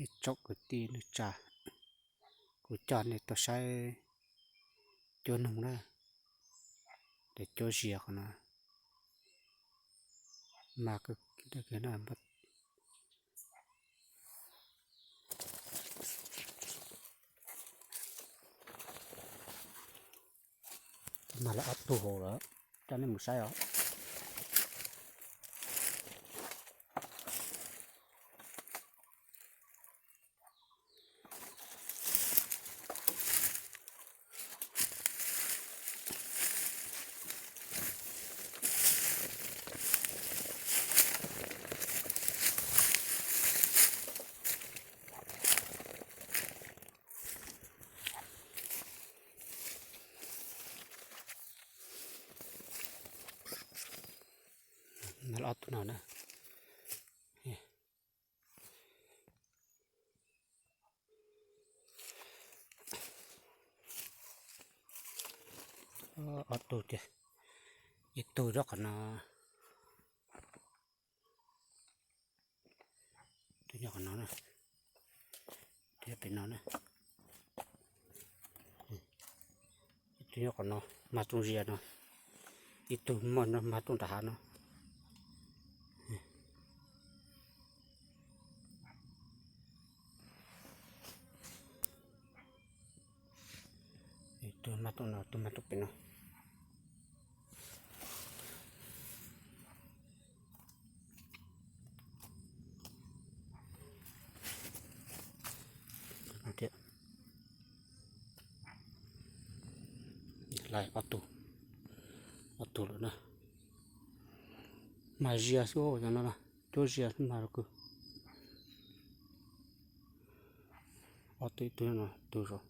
Ib tsoom kwv tij neej tsa, kuv coj nej tuaj saib cuab noog na, ces cuab zias qhov no. Mas mas lawv ob tug hauv lawm, coj nej mus saib os. Ob tug no na. Ob tug tiag, ib tug nyob qhov no, tus nyob qhov no na, tus nyob pem no na, ib tug nyob qhov no, mag rooj zias no, ib tug mag rooj nram hav no. Tus mag rooj no, tus mag rooj pem no. Lawv ob tug, ob tug lawm na. Mag zias xwb no, cuab zias xwb mag los kawg. Ob tug, ib tug no, tus zos,